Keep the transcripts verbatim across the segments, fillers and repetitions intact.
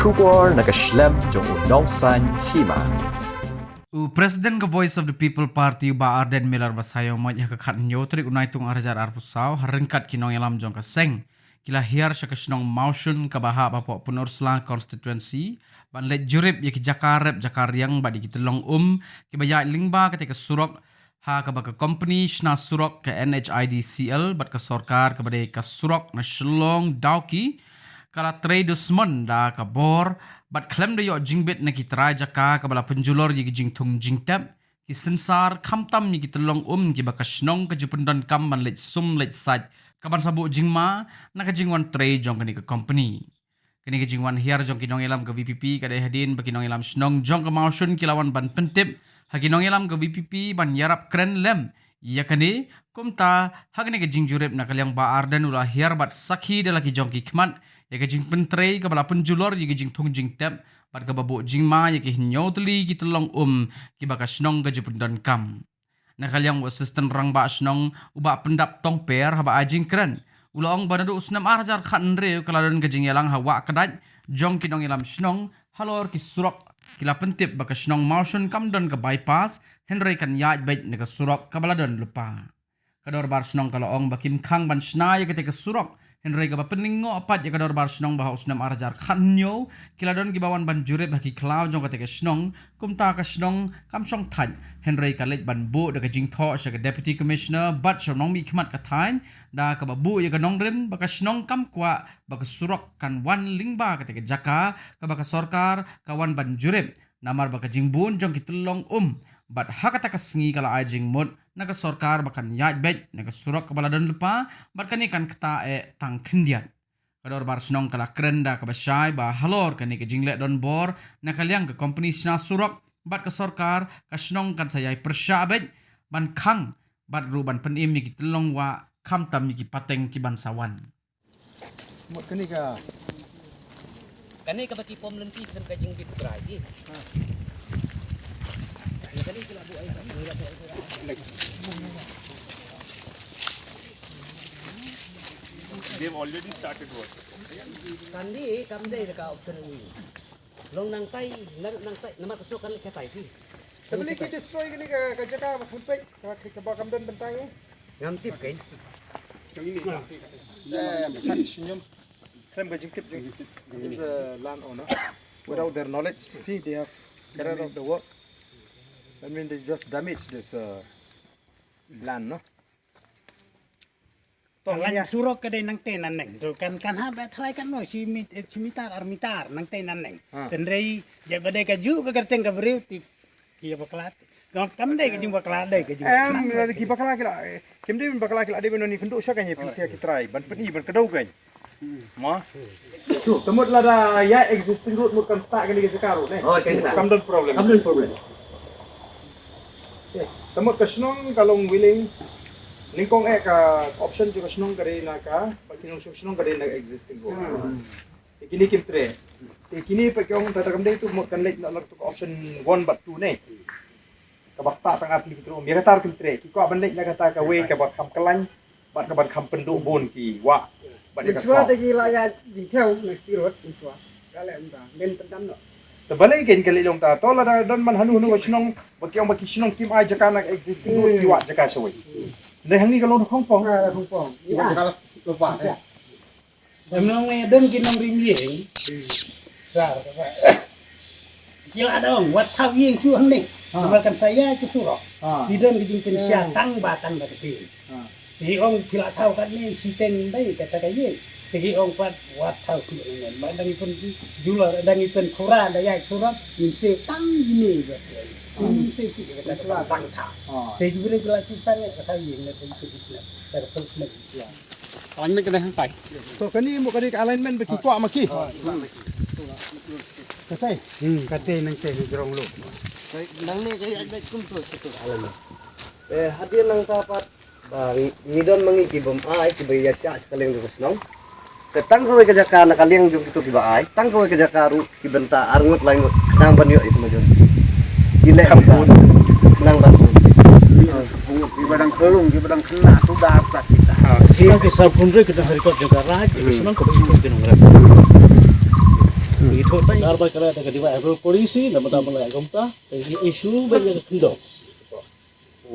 Khubor na ka shlem jong u Nongsaiñ Hima. U President ka Voice of the People Party, u Bah Ardent Miller Basaiawmoit, ha ka khathynñiew tarik u Naitung arhajar arphew saw, ha ryngkat ki nongïalam jong ka seng, ki la hiar sha ka shnong Mawshun kaba hap hapoh Pynursla Constituency, ban leit jurip ïa ki jaka rep jaka riang bad ïa ki tyllong um kiba ïaid lyngba kata ka surok, ha kaba ka kompani shna surok ka N H I D C L bad ka sorkar kaba dei ka surok na Shillong Dawki ka la trei dusmon da ka bor, bad khlem da ïoh jingbit na ki trai jaka kaba la pynjulor ïa ki jingthung jingtep, ki synsar, khamtam ïa ki tyllong um kiba ka shnong ka ju pyndonkam ban leit sum leit sait, kaban sa buh jingma na ka jingwan trei jong kane ka kompani. Kane ka jingwan hiar jong ki nongïalam ka V P P ka dei hadien ba ki nongïalam shnong jong ka Mawshun ki la wan ban pyntip ha ki nongïalam ka V P P ban ïarap kren lem ïa kane. Kumta, ha kane ka jingjurip, na ka liang Bah Ardent u la hiar bad sakhi da la ki jong ki khmat ïa ka jingpyntrei kaba la pynjulor ïa ki jingthung jingtep bad kaba buh jingma ïa ki hynñiew tylli ki tyllong um kiba ka shnong ka ju pyndonkam. Na ka liang u Assistant Rangbah Shnong, u Bah Pyndap Tongper, haba ai jingkren, u la ong ba naduh u snem arhajar khathynriew ka la don ka jingïalang ha wah kdait jong ki nongïalam shnong halor ki surok. Ki la pyntip ba ka shnong Mawshun kam don ka bypass, hynrei kan ïaid beit na ka surok kaba la don lypa. Ka dorbar shnong ka la ong ba kim khang ban shna ïa kata ka surok, hynrei kaba pynlyngngoh pat ïa ka dorbar shnong ba ha u snem arhajar khathynñiew ki la don kiba wan ban jurip ha ki khlaw jong kata ka shnong. Kumta ka shnong kam shong thait, hynrei ka leit ban buh da ka jingthoh sha ka Deputy Commissioner bad sha u nongmihkhmat ka thaiñ, da kaba buh ïa ka nongrim ba ka shnong kam kwah ba ka surok kan wan lyngba kata ka jaka kaba ka sorkar ka wan ban jurip, namar ba ka jingbun jong ki tyllong um. Bad ha kata ka sngi ka la ai jingmut na ka sorkar ba kan ïaid beit na ka surok kaba la don lypa, bad kane kan ktah eh tang khyndiat. Ka dorbar shnong ka la kren da kaba shai ba halor kane ka jingleh donbor na ka liang ka kompani shna surok bad ka sorkar, ka shnong kan sa ïai pyrshah beit ban khang bad ruh ban pynim ïa ki tyllong wah, khamtam ïa ki pateng kiban sa wan. Mut kane ka Kane kaba ki pom lynti khlem ka jingbit brai ki. Kane ki la buh ai, kane la buh ai. They've already started work. Kandi kam dei ka option wi. Long nangtai, nang, nangtai, namar ka surok kan leit shatai phi. Tapi lagi destroy kini ka, ka jaka ba kham pek, ka, ka, ka ba kam don bynta ngi. Ngam tip kein. Kami ni. Eh, bukan senyum. Khlem ka jingtip, jingtip. This is a land owner. Without their knowledge, see, they have carried out the work. I mean, they just damage this, uh, land, no? Ka lain surok ka dei nangtei naneng. To kan, kan hap ba thlai katno, shi mit-, eh, shi mitar, ar mitar, nangtei naneng. Ha. Tynrei, ïa ba dei kajuh ka kyrteng ka briew, tip, ki ïa bakla. Kam, kam dei ka jingbakla, dei ka jing. Em, ki bakla ki la, eh, kim dei bakla ki la dei ban ïakynduh sha ka ïa pisa ki trai, ban pyni, ban kdew ka. Mo? Te mut lada ïa existing road mut kan ktah kane ka jaka road, ne? Oh, kan ktah. Kam don problem. Kam don problem. Te mut ka shnong ka long willing. Nyngkong eh ka option jong ka shnong ka dei na ka, ba ki nongshong shnong ka dei na existing road. Te kine kim treh. Te kine pat ki ong tata kam dei tu mut kan leit na, na tu ka option one bad two ne. Kaba ktah tang ar tylli ki tyllong um. Ïa kata ruh kim treh. Ki kwah ban leit na kata kawei kaba kham khlaiñ bad kaba kham pynduh bun ki wah. Bad ïa ka mynshuwa kham te ki la ïa jingthew na City Road mynshuwa. Ka leh mynta. Ngin pyndam noh. Te balei kein ka leh long ta. To lada don man hanu hanu ka shnong ba ki ong ba ki shnong kim ai jaka na existing road, ki wad jaka shawei. Hynrei hangne ka long khongpong. Ah, khongpong. Ki wad jaka lypa. Em long ne don ki nongrim ïing. Sar ka ba. Ki la dong, wat thaw ïing shu hangne. Ha. Namar kan sa ïa ki surok. Ha. Ki don ki jingpynshiah tang ba tang ba ki. Ha. Ki ong ki la thaw katne shiteng dei kata ka ïing. Te ki ong pat wat thaw shu hangne. Ba dang i pynjulor, dang i pynkhura da ïa ki surok. Ngin siew tang ine ba. Ngin siew shu kata ka bang thaw. Ha. Te ki briew ki la shu tang kata ïing ne pynjulor. Kata pynjulor. Alignment ka dei hangtai. To kane mo ka dei ka alignment ba ki kwah ma ki. Katai. Hmm, katai nangtai na jrong lo. Nangne ka ïa bad kumto kumto alignment. Eh, hadien nangta pat ba ngi don ma ngi ki bym ai, ki ba ïa shah sha ka liang jong ka shnong. Te tang kawei ka jaka na ka liang jong kito ki ba ai, tang kawei ka jaka ruh ki bynta ar ngut lai ngut nang ban ïoh ïa ki majority. Ki leh kham bun nang ban bun. Ki ba dang khlung, ki ba dang khynnah suda plat kita. Kita ki sa phun re kita hari kot jaka raj, kita senang ko ba itu kita nang raj. Itu Sordar ba ka la da ka dei ba agro policy na mata mala gomta, ka issue ba ka khyndew.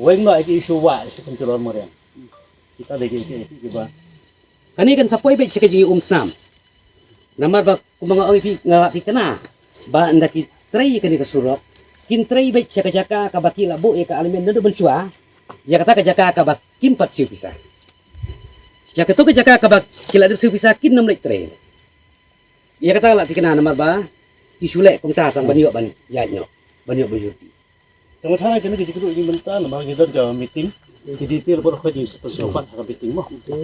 Weng no ka issue wa, issue kan chalor mariang. Kita da ka, ka, ka ba. Kane kan sa poi beit sha ka jingïaumsnam. Namar ba kumba nga ong ïa phi, nga la thikna ba ynda ki trei kane ka surok, kin trei beit sha ka jaka kaba ki la buh ïa ka alignment naduh mynshuwa, ïa kata ka jaka kaba kim pat siew pisa. Ïa kato ka jaka kaba ki la dep siew pisa kin nym leit trei. Ïa kata la thikna namar ba ki shu leh kumta tang ban ïoh ban ïaid noh, ban ïoh ban ïoh. Tang tharai kane ka jingkyrduh ïa ngi mynta namar ngi don ka meeting. Ki detail baroh ka jingpynsngew pat ha ka meeting mo. Tang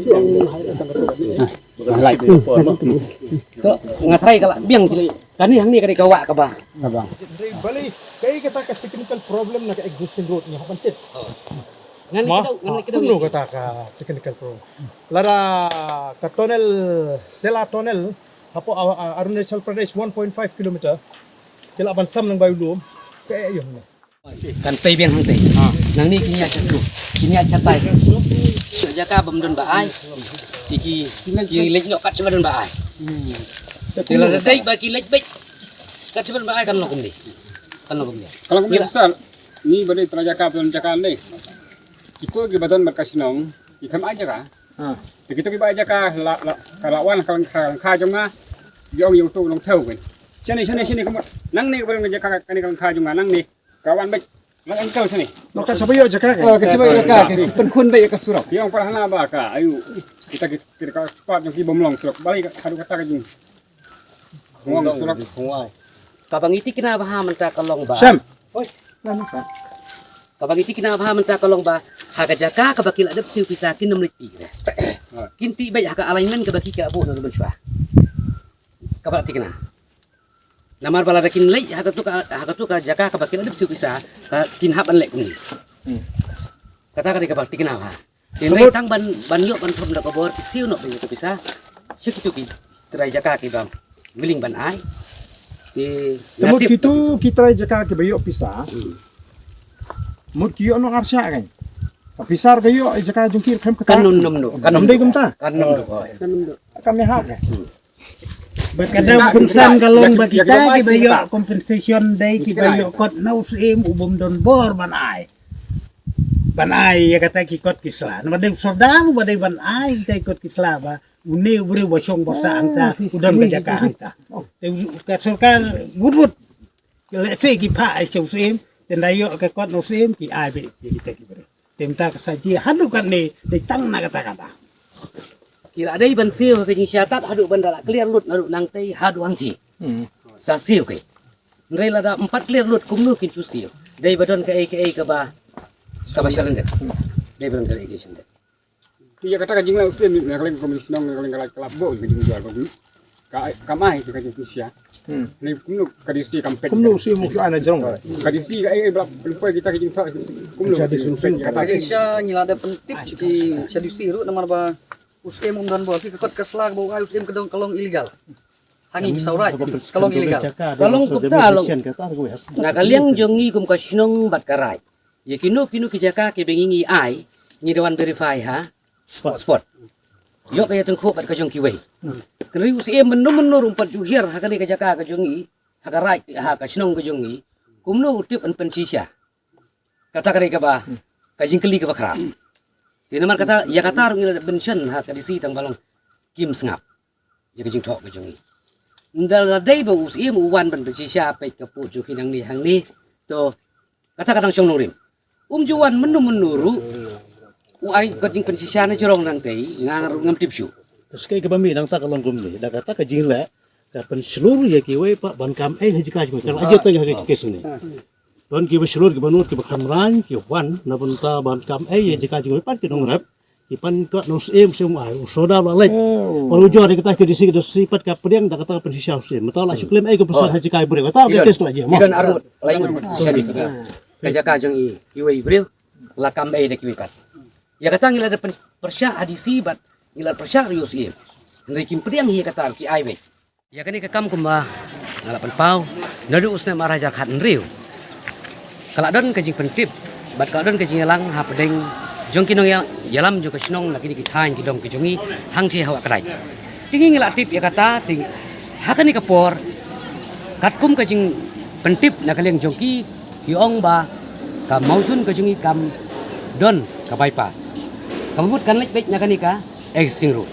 ka tu. To, nga tharai ka la biang ki la. Kane hangne kane ka wah kaba. Balei kaei kata ka technical problem na ka existing road ngi hap ban tip. Ngan Ma, kidau, ngan kidau. Kumno kata ka technical problem? Lada ka tunnel, Sela tunnel, hapoh, ah, ah, Arunachal Pradesh one point five kilometer. Ki lah ban sam nang bai u lum. Kaei ïa u ne. Kan pei biang hangtei. Nangne kin ïa shatu. Kin ïa shatai. Jaka bym don ba ai. Ki, ki, ki leit noh kat shaba don ba ai. Te lada dei ba ki leit beit kat shaba don ba ai kan long kumne. Kan long kumne. Ka long kumne sir, ngi ba dei trai jaka, ba don jaka ne. Kito kiba don bad ka shnong, ki khlem ai jaka. Te kito kiba ai jaka la, la, ka la wan ka lyngkha, lyngkha jong nga. Ki ong ïa uto u nongthaw kan. Shane, shane, shane ka mut. Nangne ba don jaka kane ka lyngkha jong nga nangne. Ka wan beit. Lang angkel sini. Lo ka shaba ïoh jaka ka? Oh, ka shaba ïoh jaka ka. Pynkhun beit ïa ka surok. Ïa ong para hana ba ka. Ayu. Kita ki, kita ka spot jong ki bym long surok. Balei ka haduh kata ka jing. Ngong surok. Kaba ngi thikna bha mynta ka long ba. Sam. Oi. Lang sa. Kaba ngi thikna bha mynta ka long ba. Ha ka jaka kaba ki la dep siew pisa kin nym leit ti. Kin ti beit ha ka alignment kaba ki ka buh naduh mynshuwa. Kaba thikna. Namar ba lada kin leit ha katu ka, ha katu ka jaka kaba kin dep siew pisa, ka kin hap ban leh kumne. Kata ka dei kaba thikna bha. Kin leit tang ban, ban ïoh ban thom da ka bor ki siew noh ban ïoh pisa. Sha kitu ki trai jaka kiba willing ban ai. Te mut kitu ki trai jaka kiba ïoh pisa. Mut ki ïoh noh arshah kan. Ka pisa ka ïoh jaka jong ki khlem kata. Kan nym noh. Kan nym dei kumta. Kan nym noh. Ka me ha ka. Ba ka dang pynsan ka long ba kita kiba ïoh compensation dei kiba ïoh kot na u Syiem u bym don bor ban ai. Ban ai ïa kata ki kot ki sla. Namar dei u sordar ba dei ban ai kita ki kot ki sla ba une u briew ba shong bor sah hangta u don ka jaka hangta. Te ka sorkar wut wut. Lehse ki phah ai sha u Syiem, te ynda ïoh ka kot na u Syiem ki ai beit ïa kita ki briew. Te mynta ka sa jia haduh katne dei tang na kata kata. Ki la dei ban siew ha ka jingshisha tad haduh ban da la clear lut naduh nangtei haduh hangtei. Sa siew ki. Hynrei lada ym pat clear lut kumno kin shu siew. Dei ba don kaei kaei kaba, kaba shalyndet. Dei ba don kaei kaei shalyndet. Ïa kata ka jingla u Syiem na ka liang ka Mynsnong na ka liang ka Laitkylap bun ka jingjual ka jing. Ka, ka mai ka jingpynshai. Ni kumno ka D C kam pet. Kumno u Syiem u shu ai na jrong. Ka D C ka ai ba pynpoi kita ka jingthoh. Kumno ka jingpynpoi kita. Ka jingshisha ngi la dep pyntip ki sha D C ruh namar ba u Syiem um don bor ki ka kot ka sla ba u ai u Syiem ka dong ka long illegal. Ha ngi ki Sawraij ka long illegal. Ka long kumta long. Na ka liang jong ngi kum ka shnong bad ka raij. Ïa kino kino ki jaka kiba ngi ngi ai, ngi da wan verify ha spot. Spot. Ïoh ka ïatyngkhuh bad ka jong kiwei. Hynrei u Syiem mynno mynno ruh um pat ju hiar ha kane ka jaka ka jong ngi, ha ka raij, ha ka shnong ka jong ngi. Kumno u tip yn pynshisha. Kata ka dei kaba, ka jingkylli kaba khraw. Te namar kata, ïa kata ruh ngi la mention ha ka D C tang ba long kim sngap. Ïa ka jingthoh ka jong ngi. Ynda la dei ba u Syiem u wan ban pynshisha peit ka pud jong ki nangne hangne. To kata ka dang shong nongrim. Um ju wan mynno mynno ruh. U ai ka jingpynshisha na jrong nangtei nga ruh ngam tip shuh. Ka skai kaba mih nangta ka long kumne da kata ka jingleh ka pynshlur ïa kiwei pat ban kam ei ha jaka jong ka la jia tang ha ka kes ne. Don kiba shlur kiba nud kiba khamran ki wan na bynta ban kam ei ïa jaka jong kiwei pat ki nongrep. Ki pan ka na u Syiem, u Syiem ai u soda la leh. Wan u jor ïa kata ka D C ka D C pat ka pdiang da kata ka pynshisha u Syiem. Mynta la shu claim ei ka pisa ha jaka i briew. Kata ka kes la jia. Ki don arngut, lai ngut. Ka jaka jong i, iwei i briew la kam ei da kiwei pat. Ïa kata ngi la da pyn-, pyrshah ha D C bad ngi la pyrshah ri u Syiem. Hynrei kim pdiang hi ïa kata ki ai wei. Ïa kane ka kam kumba nga la pynpaw naduh u snem ar hajar khathynriew. Ka la don ka jingpyntip bad ka la don ka jingïalang hapdeng jong ki nongïalam jong ka shnong na kine ki thaiñ ki dong ki jong ngi hangtei ha Wah Kdaid. Te ngi ngi la tip ïa kata te ha kane ka por Katkum ka jingpyntip na ka liang jong ki, ki ong ba ka mawshun ka jong ngi kam don ka bypass. Kaba mut kan leit beit na kane ka existing road.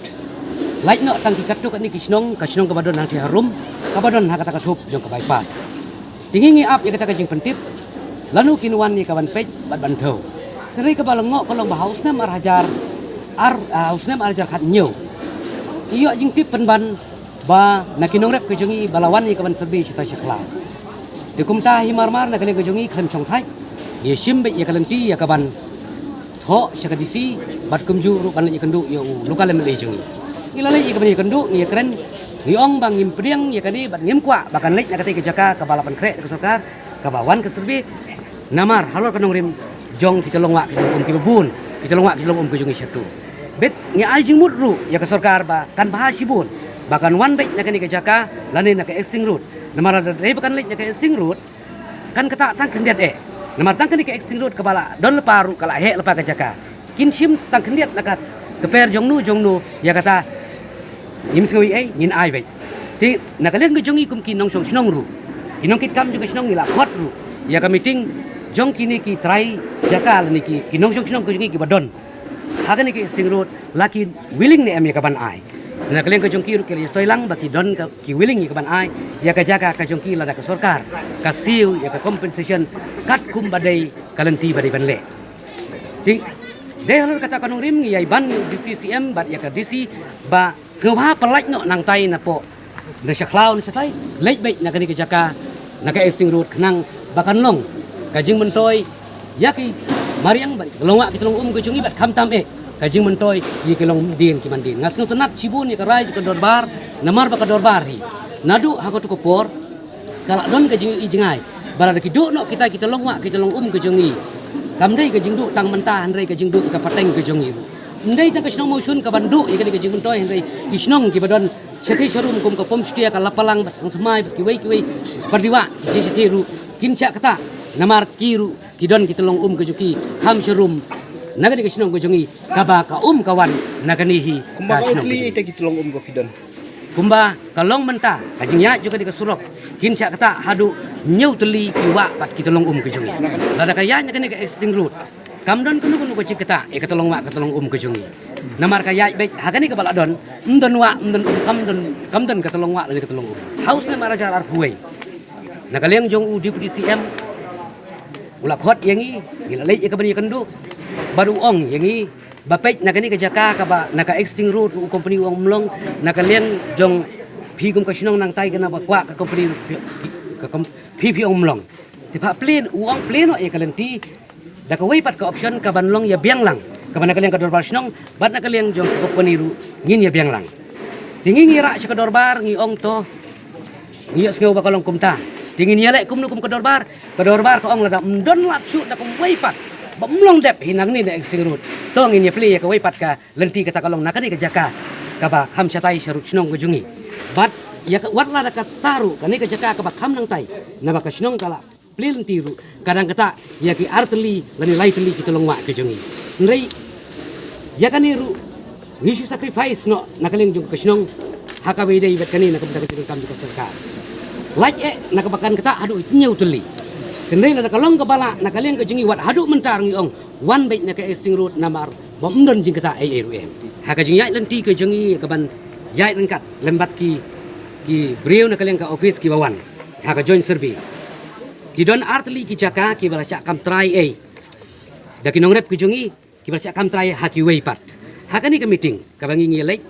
Lait noh tang ki katto katne ki shnong, ka shnong kaba don hangtei harum, kaba don ha kata ka thup jong ka bypass. Te ngi ngi ap ïa kata ka jingpyntip, lano kin wan ïa ka ban peit bad ban thew. Hynrei kaba lyngngoh ka long ba ha u snem ar hajar ar, ha u snem ar hajar khathynñiew, ïoh jingtip pynban ba na ki nongrep ka jong ngi ba la wan ïa ka ban survey shata sha khlaw. Te kumta hi mar mar na ka liang ka jong ngi khlem shongthait, ngi shim beit ïa ka lynti ïa ka ban thoh sha ka D C bad kumjuh ruh ban leit ïakynduh ïa u local M L A jong ngi. Ngi la leit ïa ka ban ïakynduh, ngi ïakren, ngi ong ba ngim pdiang ïa kane bad ngim kwah ba kan leit na katei ka jaka kaba la pynkhreh da ka sorkar, kaba wan ka survey. Namar halor ka nongrim jong kita long wah kita long um kiba bun, kita long wah kita long um ka jong ngi shatu. Bad ngi ai jingmut ruh ïa ka sorkar ba kan bha shibun ba kan wan beit na kane ka jaka lane na ka existing road. Namar lada dei ba kan leit na ka existing road, kan kata tang khyndiat eh. Namar tang kane ka existing road kaba la don lypa ruh ka la heh lypa ka jaka. Kin shim tang khyndiat na ka kper jongno jongno ïa kata. Ngim sngew ei ei, ngin ai beit. Te na ka liang ka jong ngi kum ki nongshong shnong ruh, ki nongkitkam jong ka shnong ngi la khot ruh ïa ka meeting jong kine ki trai jaka lane ki, ki nongshong shnong ka jong ngi kiba don ha kane ka existing road, la ki willing ne em ïa ka ban ai. Na ka liang ka jong ki ruh ki la ïa soi lang ba ki don ka, ki willing ïa ka ban ai ïa ka jaka ka jong ki lada ka sorkar ka siew ïa ka compensation katkum ba dei ka lynti ba dei ban leh. Te dei halor kata ka nongrim ngi ïai ban Deputy C M bad ïa ka D C ba sngewbha pyllait noh nangtai napoh na sha khlaw na shatai, leit beit na kane ka jaka, na ka existing road khnang ba kan long ka jingmyntoi ïa ki mariang bad ki long wah ki long um ka jong ngi bad khamtam eh ka jingmyntoi ïa ki long dien ki man dien. Nga sngewtynnat shibun ïa ka rai jong ka dorbar, namar ba ka dorbar hi naduh ha kato ka por ka la don ka jing i jngai ba lada ki duh noh kita kita long wah kita long um ka jong ngi, kam dei ka jingduh tang mynta hynrei ka jingduh ka pateng ka jong ngi ruh. Ym dei tang ka shnong Mawshun ka ban duh ïa kane ka jingmyntoi hynrei ki shnong kiba don shathie sharum kum ka Pumstia, ka Lapalang bad Nongthymmai bad kiwei kiwei, Pyrdiwah, ki shathie ruh kin shah kata namar ki ruh ki don kita long um ka jong ki kham sharum na kane ka shnong ka jong ngi kaba ka um ka wan na kane hi. Kumba ka ka long shnong ka jong ngi. Kita kita long um ka ki don. Kumba ka long mynta ka jingïaid jong kane ka surok kin shah kata haduh hynñiew tylli ki wah bad kita long um ka jong ngi. Lada ka ïaid na kane ka existing road kam don kano kano ka jingkata ïa kata long wah kata long um ka jong ngi. Namar ka ïaid beit ha kane kaba la don, ym don wah, ym don um, kam don, kam don kata long wah lane kata long um. Ha u snem ar hajar arphew wei na ka liang jong u Deputy C M u la khot ïa ngi, ngi la leit ïa ka ban ïakynduh bad u ong ïa ngi ba peit na kane ka jaka kaba na ka existing road u company u ong ym long, na ka liang jong phi kum ka shnong nangtai kane ba kwah ka company ka kom-, phi phi ong ym long. Te pha plie, u ong plie noh ïa ka lynti da kawei pat ka option ka ban long ïa biang lang, kaba na ka liang ka dorbar shnong bad na ka liang jong ka company ruh ngin ïa biang lang. Te ngi ngi rah sha ka dorbar ngi ong to ngi ïohsngew ba ka long kumta. Te ngin ïaleh kumno kum ka dorbar? Ka dorbar ka ong lada ym don lad shuh da kawei pat ba ym long dep hi nangne na existing road, to ngin ïa plie ïa kawei pat ka lynti, kata ka long na kane ka jaka kaba kham shatai sha road shnong ka jong ngi. Bad ïa ka, wat lada kata ruh kane ka jaka kaba kham nangtai, naba ka shnong ka la plie lynti ruh ka dang kata ïa ki ar tylli lane lai tylli kita long wah ka jong ngi. Hynrei ïa kane ruh ngi shu sacrifice noh na ka liang jong ka shnong ha kaba ïadei bad kane na ka bynta ka jingdonkam jong ka sorkar. Lait eh na kaba kan kata haduh hynñiew tylli. Hynrei lada ka long kaba lah na ka liang ka jong ngi wat haduh mynta ngi ong wan beit na ka existing road namar ba ym don jingkata ei ei ruh em. Ha ka jingïaid lynti ka jong ngi ka ban ïaid ryngkat lem bad ki, ki briew na ka liang ka office kiba wan ha ka joint survey, ki don ar tylli ki jaka kiba la shah kam trai ei da ki nongrep ki jong ngi, kiba la shah kam trai ha kiwei pat. Ha kane ka meeting kaba ngi ngi leit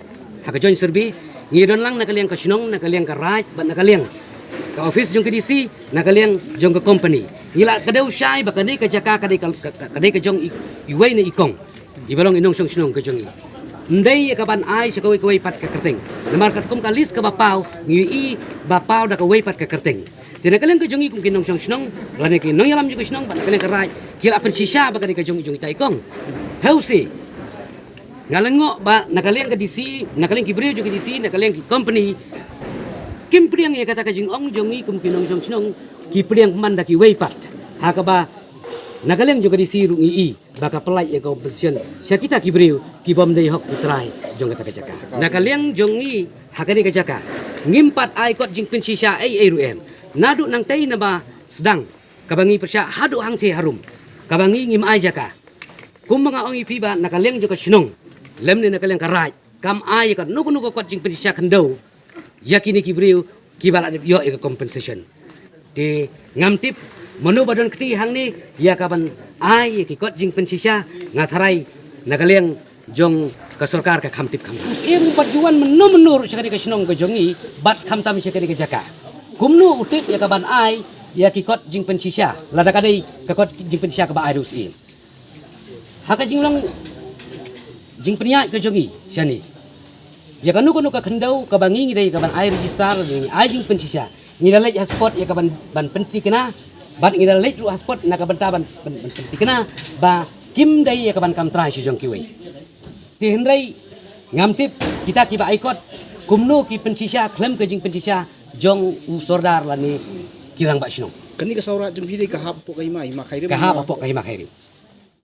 ha ka joint survey, ngi don lang na ka liang ka shnong, na ka liang ka raid bad na ka liang ka office jong ka D C, na ka liang jong ka company. Ngi la kdew shai ba kane ka jaka ka dei ka, ka, ka dei ka jong i, iwei na i kong iba long i nongshong shnong ka jong ngi. Ym dei ïa ka ban ai sha kawei kawei pat ka kyrteng. Namar katkum ka list kaba paw ngi i ba paw da kawei pat ka kyrteng. Te na ka liang ka jong ngi kum ki nongshong shnong lane ki nongïalam jong ka shnong bad na ka liang ka raid ki la pynshisha ba ka dei ka jong i jong ita i kong. Heusi nga lyngngoh ba na ka liang ka D C, na ka liang ki briew jong ka D C, na ka liang ki company kim pdiang ïa kata ka jingong jong ngi kum ki nongshong shnong, ki pdiang man da kiwei pat. Ha kaba na ka liang jong ka D C ruh ngi i ba ka pyllait ïa ka compensation sha kita ki briew ki bym dei hok ki trai jong kata ka jaka. Na ka liang jong ngi ha kane ka jaka ngim pat ai kot jingpynshisha ei ei ruh em. Naduh nangtei naba sdang kaba ngi pyrshah haduh hangtei harum kaba ngi ngim ai jaka. Kumba nga ong ïa phi ba na ka liang jong ka shnong lem ne na ka liang ka raid kam ai ïa kano kano ka kot jingpynshisha khyndew ïa kine ki briew kiba la dep ïoh ïa ka compensation. Te ngam tip mano ba don kti hangne ïa ka ban ai ïa ki kot jingpynshisha. Nga tharai na ka liang jong ka sorkar ka kham tip kham. Im pat ju wan mynno mynno ruh sha kane ka shnong ka jong ngi bad khamtam sha kane ka jaka. Kumno u tip ïa ka ban ai ïa ki kot jingpynshisha lada ka dei ka kot jingpynshisha kaba ai ruh siem. Ha ka jinglong jingpynïaid ka jong ngi shane ïa kano kano ka khyndew kaba ngi ngi dei ka ban ai register, ngi ai jingpynshisha, ngi la leit ha spot ïa ka ban ban pyntikna bad ngi la leit ruh ha spot na ka bynta ban ban, ban pyntikna ba kim dei ïa ka ban kam trai sha jong kiwei. Te hynrei ngam tip kita kiba ai kot kumno ki pynshisha khlem ka jingpynshisha jong u sordar lane ki rangbah shnong. Kane ka sawra jong phi dei ka hap hapoh ka hima, hima Khyrim. Ka hap hapoh ka hima Khyrim.